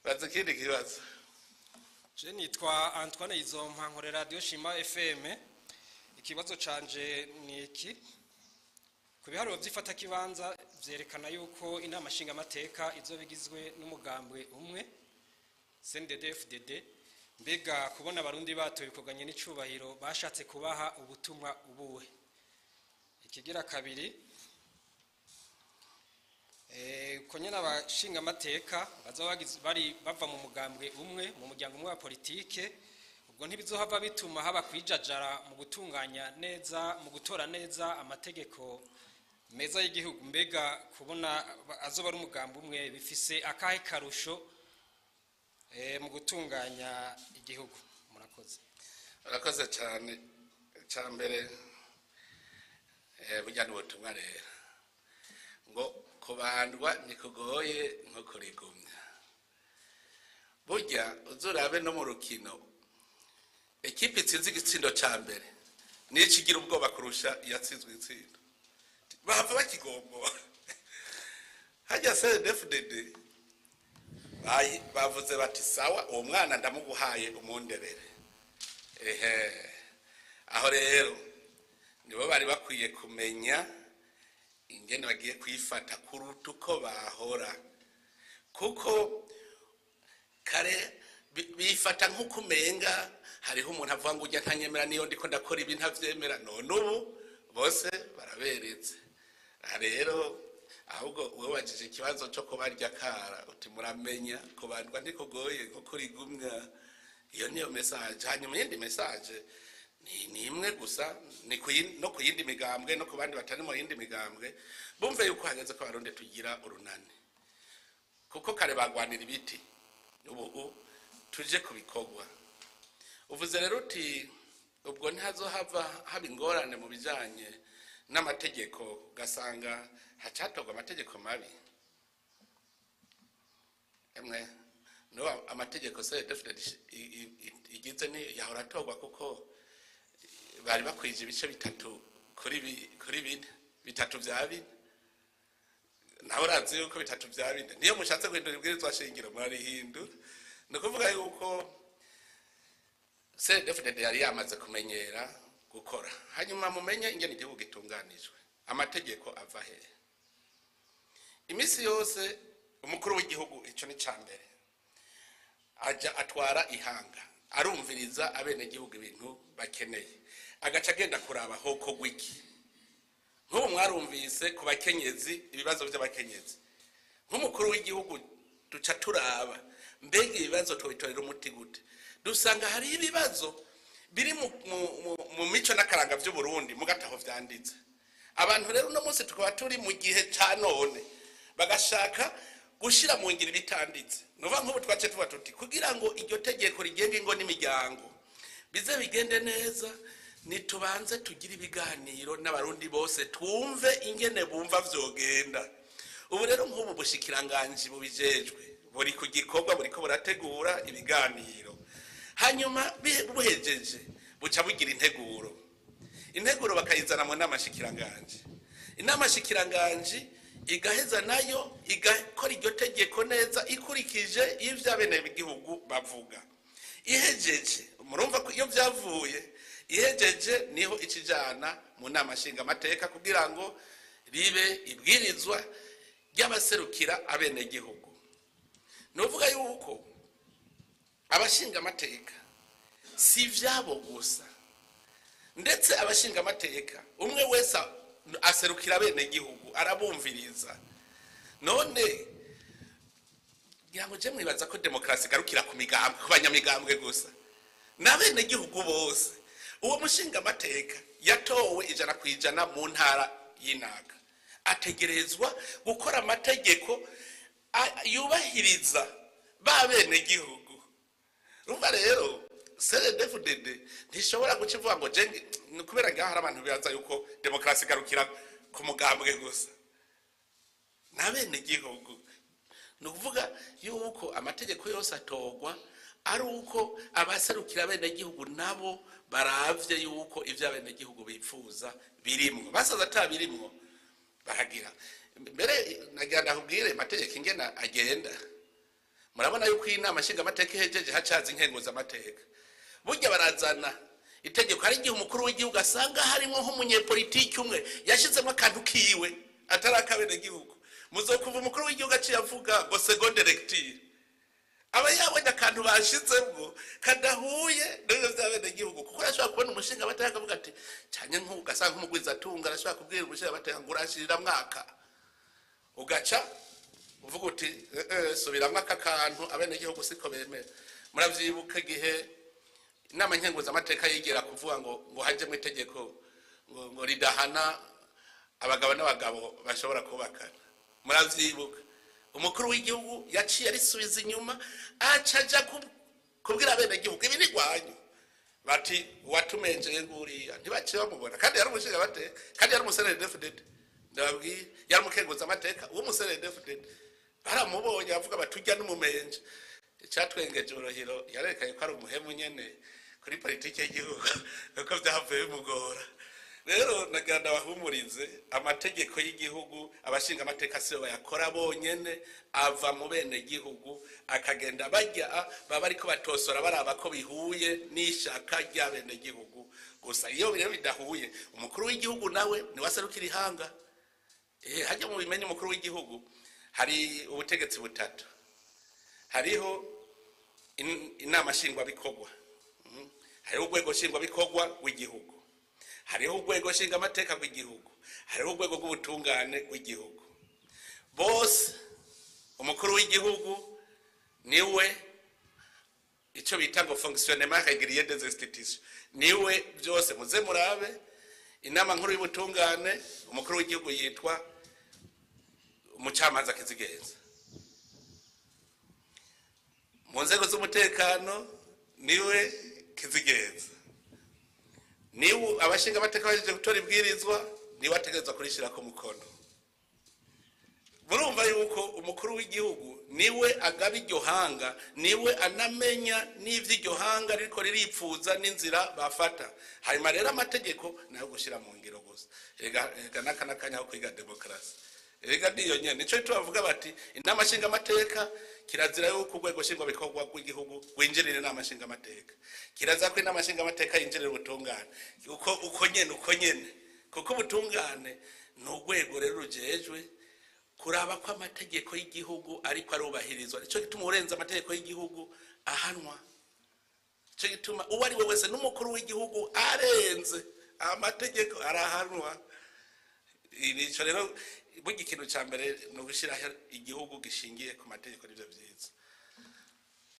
Baza ikindi kibazo. Je nitwa Antoine Izompa, nkorera Radio Shima FM. Ikibazo canje ni iki: ku biharuro vy'ifatakibanza vyerekana yuko inama nshingamateka izoba igizwe n'umugambwe umwe, CNDD-FDD. Mbega kubona Abarundi batoye ibikorwa n'icubahiro, bashatse kubaha ubutumwa ubuhe? Ikigira kabiri, ko nyene abashingamateka bazoba bari bava mu mugambwe umwe, mu muryango umwe wa politike, ubwo ntibizohava bituma haba kwijajara mu gutunganya neza, mu gutora neza amategeko meza y'igihugu? Mbega kubona azoba ari umugambi umwe bifise akahe karusho mu gutunganya igihugu? Murakoze. Urakoze cyane. Icya mbere, burya ni ubutumwa rero, ngo kubandwa ntikugoye nko kurigumya. Burya uzurabe no mu rukino, ekipe itsinze igitsindo cya mbere niyo igira ubwoba kurusha iyatsinzwe igitsindo, bahava bakigombora hajya. CNDD-FDD bavuze bati: "Sawa, uwo mwana ndamuguhaye, umundebere." Ehe, aho rero nibo bari bakwiye kumenya ingene bagiye kwifata kuruta uko bahora, kuko kare bifata nk'uko umenga hariho umuntu avuga ngo ujya ntanyemera, niyo ndiko ndakora ibi ntavyemera. None ubu bose baraberetse. Aha rero ahubwo wowe wajije ikibazo cyo kubarya kara, uti muramenya kubandwa ntikugoye nko kurigumya. Iyo niyo message. Hanyuma iyindi message ni imwe gusa, ni no ku yindi migambwe no ku bandi batari mu yindi migambwe, bumve yuko hageze ko Abarundi tugira urunani, kuko kare bagwanira ibiti, ubu tuje ku bikorwa. Uvuze rero uti ubwo ntihazohava haba ingorane mu bijanye n'amategeko, ugasanga hacatorwa amategeko mabi? Emwe, no amategeko CNDD-FDD igize ni yahora atorwa kuko bari bakwije ibice bitatu kuri bine, bitatu vya bine. Nawe urazi yuko bitatu vya bine, niyo mushatse guhindura ibwirizwa shingiro murarihindura. Ni ukuvuga yuko CNDD-FDD yari yamaze kumenyera gukora. Hanyuma mumenye ingene igihugu gitunganijwe, amategeko ava hehe? Iminsi yose umukuru w'igihugu, ico ni ca mbere, aja atwara ihanga, arumviriza abenegihugu ibintu bakeneye, agaca agenda kuraba hokorwa iki. Nk'ubu mwarumvise ku bakenyezi, ibibazo by'abakenyezi. Nk'umukuru w'igihugu duca turaba mbega ibibazo tubitorera umuti gute? Dusanga hariho ibibazo biri mu mico n'akaranga by'Uburundi, mu gataho vyanditse. Abantu rero uno munsi tukaba turi mu gihe ca none, bagashaka gushira mu ngiro ibitanditse. Nuvuga nk'ubu twace tuba tuti kugira ngo iryo tegeko rigenga ingo n'imiryango bize bigende neza, nitubanze tugire ibiganiro n'Abarundi bose, twumve ingene bumva vyogenda. Ubu rero nk'ubu bushikiranganji bubijejwe buri ku gikorwa, buriko burategura ibiganiro. Hanyuma buhejeje buca bugira integuro, integuro bakayizana mu nama shikiranganji. Inama shikiranganji igaheza nayo igakora iryo tegeko neza, ikurikije ivyo abenegihugu bavuga. Ihejeje, murumva ko iyo vyavuye, ihejeje niho ikijana mu nama nshingamateka kugira ngo ribe ibwirizwa ry'abaserukira abenegihugu. Ni uvuga yuko abashingamateka si ivyabo gusa, ndetse abashingamateka umwe wese aserukira abenegihugu, arabumviriza. None ngira ngo je mwibaza ko demokarasi igarukira ku migambwe, ku banyamigambwe gusa? N'abenegihugu bose. Uwo mushingamateka yatowe 100% mu ntara y'Inaga ategerezwa gukora amategeko yubahiriza ba benegihugu. Urumva rero CNDD-FDD ntishobora guca ivuga ngo je ni kubera ngaho hari abantu bibaza yuko demokarasi igarukira ku mugambwe gusa, n'abenegihugu. Ni ukuvuga yuko amategeko yose atorwa ari uko abaserukira abenegihugu nabo baravye yuko ivyo abenegihugu bipfuza birimwo. Basaza atabirimwo baragira. Mbere nagira ndakubwire amategeko ingena agenda. Murabona yuko iyi nama nshingamateka ihejeje hacaza inkenguzamateka, burya barazana itegeko. Hari igihe umukuru w'igihugu asanga harimo nk'umunyepolitiki umwe yashyizemo akantu kiwe atari akabenegihugu. Muzokuva umukuru w'igihugu aciye avuga ngo seconde lecture, aba yabonye akantu bashizemwo kadahuye n'ibyo by'abenegihugu, kuko arashobora kubona umushinga amateka akavuga ati cyane nk'ubu, ugasanga nk'umugwizatunga arashobora kubwira umushinga amateka ngo urashirira mwaka, ugaca uvuga uti subiramwo aka kantu, abenegihugu siko bemera. Muravyibuka igihe inama nkenguzamateka yigira kuvuga ngo hajemwo itegeko ngo ridahana abagabo n'abagabo bashobora kubakana? Muravyibuka, umukuru w'igihugu yaciye arisubiza inyuma, aca aja kubwira abenegihugu ibi nigwanyu, bati watumenjeye nguriya, ntibaciye bamubona. Kandi yari umushinga amateka, kandi yari umu CNDD-FDD, ndababwiye, yari umukenguza amateka w'umu CNDD-FDD. Baramubonye bavuga bati ujya n'umumenje. Icatwengeje uruhiro yarekanye ko ari umuhemu nyene kuri politike y'igihugu, kuko vyavuye bimugora. Rero nagira ndabahumurize, amategeko y'igihugu abashinga amateka siyo bayakora bonyene, ava mu bene gihugu akagenda bajya baba ariko batosora baraba ko bihuye n'ishaka rya bene gihugu. Gusa iyo rero bidahuye, umukuru w'igihugu nawe niwe aserukira ihanga. Hajya mu bimenye, umukuru w'igihugu, hari ubutegetsi butatu. Hariho inama nshingwabikorwa, hariho urwego nshingwabikorwa rw'igihugu, hariho urwego nshingamateka rw'igihugu, hariho urwego rw'ubutungane rw'igihugu. Bose umukuru w'igihugu niwe icyo bita ngo fonctionnement régulier des institutions, niwe byose. Muze murabe inama nkuru y'ubutungane, umukuru w'igihugu yitwa umucamanza kizigenza. Mu nzego z'umutekano niwe kizigenza, niwe abashinga amateka bahejeje gutora ibwirizwa niwe ategerezwa kurishyirako umukono. Murumva yuko umukuru w'igihugu niwe agaba iryo hanga, niwe anamenya n'ivyo iryo hanga ririko riripfuza n'inzira bafata. Hanyuma rero amategeko nayo gushyira mu ngiro gusa. Rega n'aka n'akanya ko kwiga demokarasi, rega niyo nyene nico gituma bavuga bati inama nshingamateka kirazira yuko urwego nshingwabikorwa rw'igihugu rwinjirira inama nshingamateka, kirazira ko inama nshingamateka yinjirira ubutungane uko nyene, kuko ubutungane ni urwego rero rujejwe kuraba ko amategeko y'igihugu ariko arubahirizwa. Nico gituma urenze amategeko y'igihugu ahanwa. Nico gituma uwo ari we wese n'umukuru w'igihugu arenze amategeko arahanwa. Nico rero burya ikintu cya mbere ni ugushyiraho igihugu gishingiye ku mategeko, nibyo byiza.